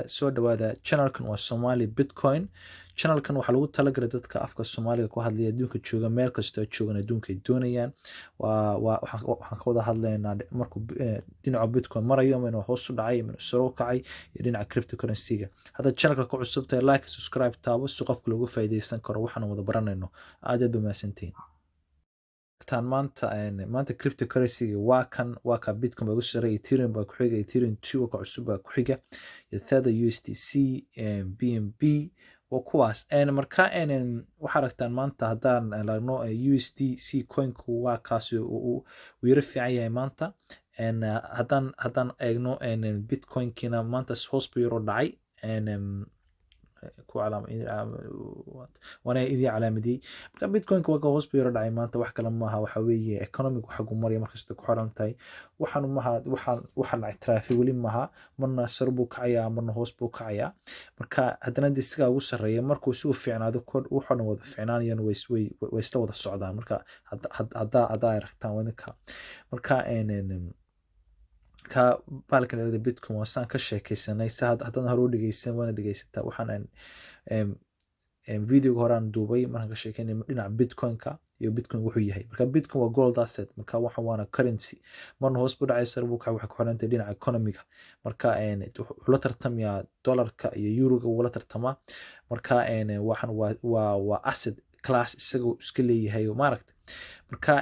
Soo dhawaada. Channelkan waa Somali Bitcoin. Channelkan waxaa lagu talagalay dadka afka Soomaaliga ku hadlaya, adduunka jooga, meel kastoo joogan adduunka ay doonayaan. Waa waxaan ka wada hadlaynaa markuu dhinaca Bitcoin marayo, ama inuu hoos u dhacay ama inuu sare u kacay, iyo dhinaca cryptocurrency-ga. Haddaad channelka ku cusub tahay, like, subscribe taabo si qofka looga faa'iidaysan karo waxaan wada baranayno. Aad aad ba mahadsantihiin. Tan maanta cryptocurrency-ga waa kan, waa ka Bitcoin baa ugu sarreeya, Ethereum baa ku xiga, Ethereum 2 ka cusub baa ku xiga, iyo Tether, USDC, BNB, waa kuwaas. Marka waxaa aragtaan maanta haddaan aragno USDC coinku, waa kaas, uu yaro fiican yahay maanta. Haddaan eegno Bitcoinkina, maanta hoos buu yaro dhacay. Ku waana idin calaamadiyey. Marka Bitcoinka waa ka hoos buu yaro dhacay maanta. Wax kale maaha, waxa weeye economic xagu maraya markasta ku xiran tahay. Waxaan maha, waxaan waxa la ictiraafay weli maaha. Marna sare buu kacayaa, marna hoos buu kacayaa. Marka haddana dee sigaa ugu sarreeya, markuu isigu fiicnaado, wuxuu dhan wada fiicnaanayaan, way isla wada socdaan. Marka haddaa aragtaan waa idinka. Marka ka baalkan la Bitcoin waa saan ka sheekaysanay. Si haddaan hore u dhegeysan, waana dhegeysataa. Waxaan videoga horaan duubay markaan ka sheekeynay dhinaca Bitcoin-ka iyo Bitcoin wuxuu yahay. Marka Bitcoin waa gold asset, marka waxa waana currency. Marna hoos buu dhacay, sare buu kacay, waxay ku xiran tahay dhinaca economiga. Marka wuxuu la tartamayaa dollarka iyo euroga wuu la tartamaa. Marka waxan waa asset class isagoo iska leeyahay, maaragta. Marka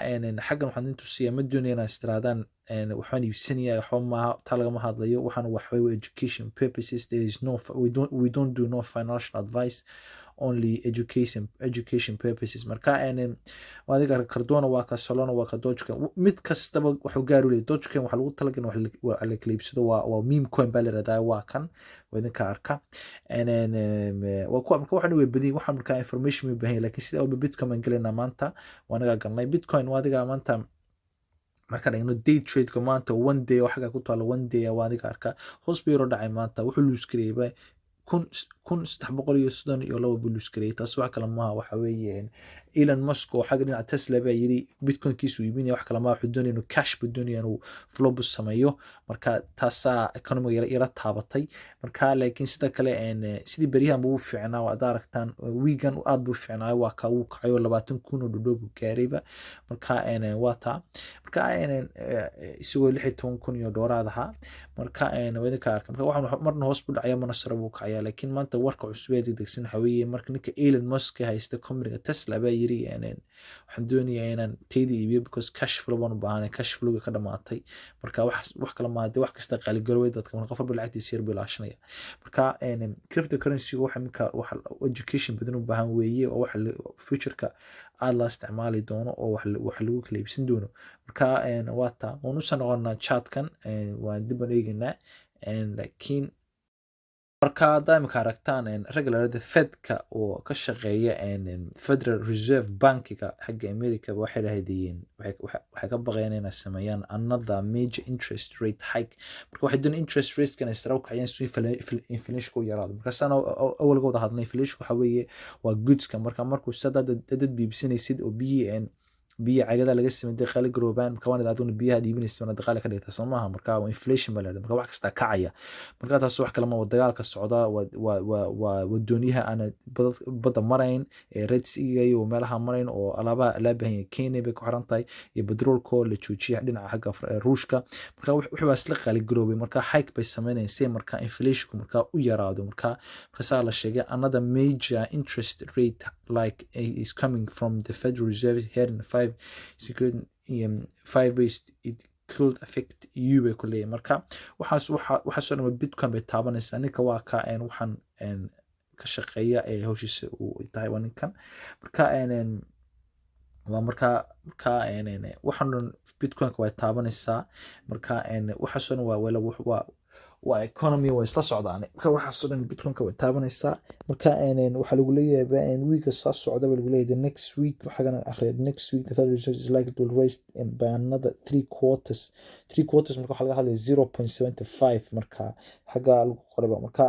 xaggan waxaan idin tusiyaa, ma doonaya inaad istiraadaan waxbaan iibsanaya, waxba maaha, taa lagama hadlayo. Waxaan waxbay waa education purposes. There is no, we don't do no financial advice, only education purposes. Marka adiga Cardano waa ka, Solana waa ka, Dogecoin, mid kastaba wuxuu gaar u leeyahay. Dogecoin waxaa lagu talagalay wax la kala iibsado, waa meme coin baa la yihahdaa. Waa kan, waa idinka arka. Waa kuwa. Marka waxaan way badiyay, waxaan markaa information way baahan yahay, laakiin sida walba Bitcoin baan gelaynaa maanta. Waa naga galnay Bitcoin. Waa adiga maanta markaan eegno day tradeka maanta, one day oo xagga ku taalo, one day, waa adiga arka, hoos buu yaro dhacay maanta. Wuxuu lose gareeyay 1332 buu lose gareeyay. Taas wax kale maaha, waxa weeye Elon Musk oo xagga dhinaca Tesla baa yiri Bitcoinkiisu iibinaya. Wax kale maaha, wuxuu doonaya inuu cash buu doonaya inuu flow sameeyo. Marka taasaa economiga yara taabatay. Marka laakiin sida kale, sidii beryahan buu u fiicnaa. Waad aragtaan, wiigan aad buu fiicnaa, waa ka uu kacayo, 20,000 oo dhudhow buu gaarayba. Marka waa taa. Marka isagoo 16,000 iyo dooraad ahaa. Marka waa idinka arka. Marka waxaan marna hoos buu dhacaya, marna sare buu kacaya. Laakiin maanta warka cusub ee degdegsan waxa weeye, marka ninka Elon Musk haysta companyga Tesla baa yiri, "Waxaan doonayaa inaan tayda iibiyo because cash flow baan u baahanay, cash flowga ka dhamaatay." Marka wax kale maaha dee, wax kasta qaaligaroway dadka. Marka qof walba lacagtiisa yar buu ilaashanaya. Marka cryptocurrency waxa minka waxa education badan u baahan weeye, oo waxa futureka aad la isticmaali doono oo wax lagu kala iibsan doono. Marka waa taa. Waan usoo noqonaa chartkan, waan dib baan eegaynaa. Laakiin marka haddaa imika aragtaan regularada Fedka oo ka shaqeeya, Federal Reserve Bankiga xagga America, waxay dhahdeen waxay ka baqayaan inay sameeyaan another major interest rate hike. Marka waxay doonayaan interest rates-kan ay sare u kaciyaan si inflationka u yaraado. Marka saan awalga wada hadlay, inflation waxa weeye waa goodska. Marka markuu sada dad biibsanaysid oo biyi biyo cagada laga sameeyay dee qaali garoobaan, marka waana aduna biyaha iibinaysa, waana qaali ka dhigta, soo maaha? Marka waa inflation baa la yidhahdaa. Marka wax kasta kacaya. Marka taas wax kale ma waa dagaalka socda, waa wadooniyaha aan badda marayn ee Red Sea iyo meelaha marayn oo alaabaha laa baahan yahay Kenya bay ku xiran tahay, iyo batroolko la joojiya dhinaca xagga Ruushka. Marka wixii baa isla qaali garoobay. Marka hike bay sameynayaan si marka inflationku marka u yaraado. Marka markaasaa la sheegay another major interest rate like is coming from the Federal Reserve here in five secret five ways it could affect you bay ku leeyahay. Marka waxaas waxaasoo dhan Bitcoin bay taabanaysaa. Ninka waa ka waxaan ka shaqeeya ee hawshiisa uu tahay waa ninkan. Marka waa marka waxaan dhan Bitcoinka way taabanaysaa. Marka waxaasoo dhan waa economy, waa isla socdaan. Marka waxaasoo dhan Bitcoinka way taabanaysaa. Marka waxaa lagu leeyahay weeka soo socda baa lagu leeyahay, the next week, waxaa akhriya, next week the Federal Reserve is likely to raise by another three quarters, three quarters. Marka waxaa laga hadlaya 0.75, marka xagga lagu qorayba. Marka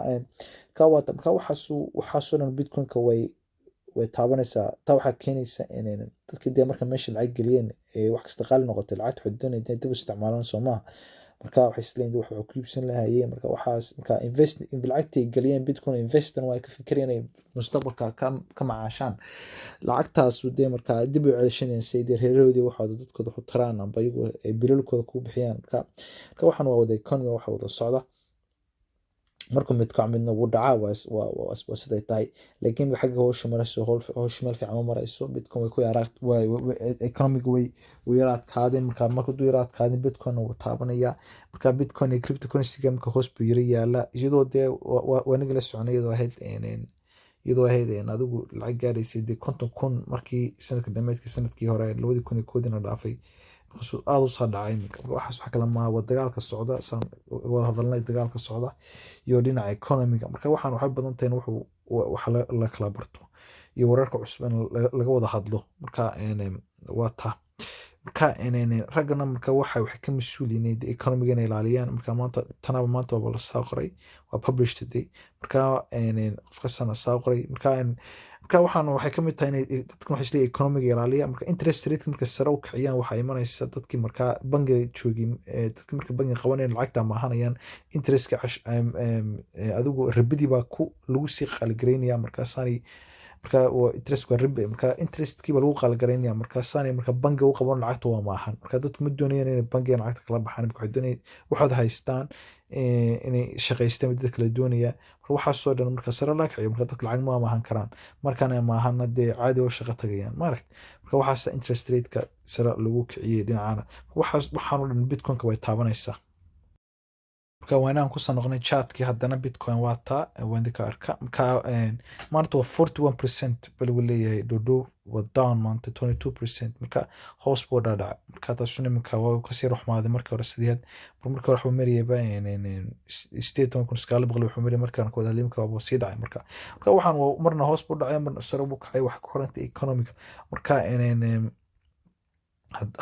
ka waata. Marka waxaasoo dhan Bitcoinka way taabanaysaa. Taa waxaa keenaysa in dadka dee marka meesha lacag geliyeen ee wax kasta qaali noqotay, lacagta waxay doonayaan inay dib u isticmaalaan, soo maaha? Marka waxay isleeyihin wax ku iibsan lahaayeen. Marka waxaas, marka invest lacagtay geliyeen Bitcoin investan, waa ka fikirayaan inay mustaqbalka ka macaashaan lacagtaas dee. Marka dib u celishanayaan si ay dee reerahoodii, waxooda, dadkooda wax u taraan, amba iyagu ay bilalkooda ku bixiyaan. Marka waxaan waa wada economy, waxa wada socda. Markuu mid kaco, midna wuu dhacaa. Waa siday tahay, laakiin xagga howsha marayso, howsha meel fiican ma marayso. Bitcoin way ku yaraa, economiga way yara adkaadeen. Marka hadduu yara adkaadeen, Bitcoin wuu taabanayaa. Marka Bitcoin iyo cryptocurrency marka hoos buu yara yaala, iyadoo dee waniga la soconay, iyadoo ahayd adigu lacag gaadhaysay dee 50,000 markii sanadka dhameedka sanadkii hore 2001-na dhaafay. Markaasuu aada usoo dhacay iminka. Marka waxaas wax kale maaha, waa dagaalka socda, saan wada hadalnay, dagaalka socda iyo dhinaca economiga. Marka waxaan waxay badan tahay in wuxuu wax la kala barto iyo wararka cusub in laga wada hadlo. Marka waa taa. Marka raggana marka waxay ka mas'uul yihiin dee economiga inay ilaaliyaan. Marka maanta tanaba maanta waa la soo qoray, waa published today. Marka qof kastana soo qoray. Marka waxaan waxay ka mid tahay inay dadkan waxay isleeyihiin economiga ilaaliya. Marka interest rate marka sare u kiciyaan, waxaa imanaysa dadkii marka bangiga joogay, dadkii marka bangiga qabanayaan lacagta maahanayaan interestka adigu ribadii baa ku lagu sii qaaligareynaya. Markaasaanay, marka waa interest, waa riba, marka interestkii baa lagu qaaligareynaya. Markaasaanay marka bangiga u qaban lacagta waa maahan. Marka dadku ma doonayaan inay bangigan lacagta kala baxaan. Marka waxay doonayaan waxaad haystaan inay shaqaystaan mid dadka kala doonaya. Marka waxaasoo dhan marka sare laa kiciyo, marka dadka lacag ma maahan karaan, markana maahana dee caadi oo shaqo tagayaan maaragt. Marka waxaas interest rate-ka sare lagu kiciyey dhinacana, waxaas waxaan oo dhan Bitcoin-ka way taabanaysaa. Marka waa inaan kusoo noqonay chartkii haddana. Bitcoin waa taa, waan idinka arka. Marka maanta waa 41% ba lagu leeyahay dhodhow, waa down maanta 22%. Marka hoos buu dhaadhacay. Marka taasuna iminka waa kasii ruxmaaday markii hore sideed. Markii hore wuxuu marayay 18,900 wuxuu marayay markaan ku wada hadlay, iminka waa sii dhacay. Marka waxaan waa marna hoos buu dhacay, marna sare buu kacay, waxay ku xirantay economic. Marka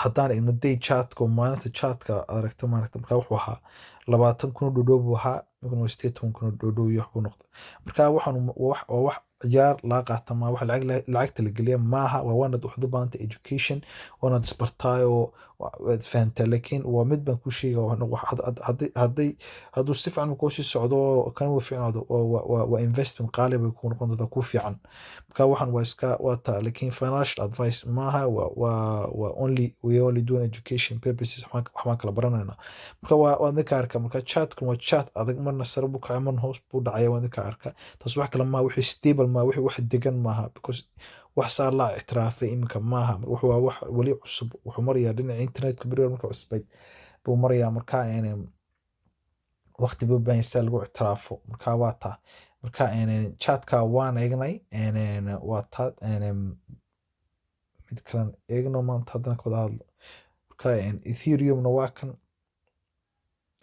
haddaan eegno day chartka oo maalinta chartka aragto maaragta, marka wuxuu ahaa 20,000 oo dhodhow buu ahaa, iminkana waa 18,000 oo dhodhow iyo wax buu noqday. Marka waxaan waa wax ciyaar laga qaata ma wax lacag lacagta la geliya maaha. Waa waanad waxaad u baahantay education, waanaad isbartaay oo waad fahantaa. Laakiin waa mid baan kuu sheegaya, hadday hadduu si fiican kuu sii socdo oo kan uu fiicnaado, waa investment qaali bay kuu noqon doontaa, kuu fiican. Marka waxaan waa iska waa taa, laakiin financial advice maaha. Waa only, we only doing education purposes, waxbaan kala baranaynaa. Marka waa idinka arka. Marka chartkan waa chart adag, marna sare buu kacay, marna hoos buu dhacaya. Waa idinka arka. Taas wax kale maaha, wixii stable maaha, wixii wax degan maaha, because wax saa la ictiraafay iminka maaha. Wuxuu waa wax weli cusub, wuxuu marayaa dhinaca internetka beri hore marka cusbayd buu marayaa. Marka waqti buu u baahan yahay si lagu ictiraafo. Marka waa taa. Marka chartka waan eegnay, waa taa. Mid kalan eegno maanta haddana ka wada hadlo. Marka Ethereumna waa kan,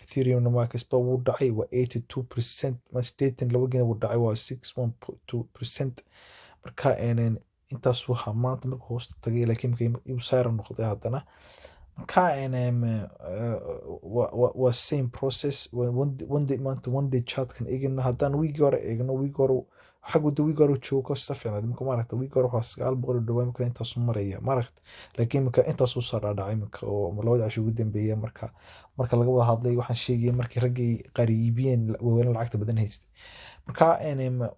Ethereumna waa kasba wuu dhacay, waa 82%, ma 82 gina wuu dhacay, waa 6.2%. Marka intaasuu ahaa maanta markuu hoosta tagay, laakiin markii uu saara noqday haddana. Marka waa same process. Waa one day, maanta one day chartkan eegana. Haddaan wiigi hore eegno, wiigi hore xaggu de wiigi hore joogo ka fiicnayd. Marka maaragta wiigi hore waxaa 900 u dhawaa, marka intaasuu maraya maaragta, laakiin imika intaasuu soo dhaadhacay imika oo labada casho ugu dambeeyay. Marka laga wada hadlay, waxaan sheegayay markii raggii qaar iibiyeen waaweyn lacagta badan haystay. Marka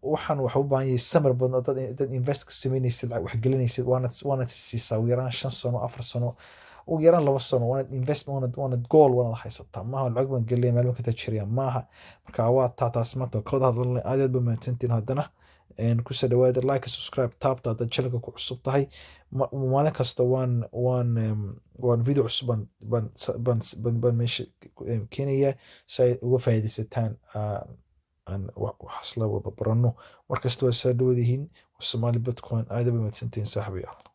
waxaan waxa u baahan yahay samir badan oo dad invest ku samaynaysid, lacag wax gelinaysid, waanad siisaa ugu yaraan 5 sano, 4 sano, ugu yaraan 2 sano. Waanad investment, waanad goal waanad haysataa. Maaha lacag baan gelinaya, meel baan ka tajiriya maaha. Marka waa taa taas maanta ka wada hadalnay. Aad aad ba mahadsantihiin. Haddana kusoo dhawaada, like, subscribe taabta haddaad channelka ku cusub tahay. Maalin kasta waan video cusub baan meesha keenaya si ay uga faa'iidaysataan, aan wax isla wada baranno. Mar kasta waa soo dhawadihiin. Somali Bitcoin. Aad ba mahadsantihiin, saaxiibayaal.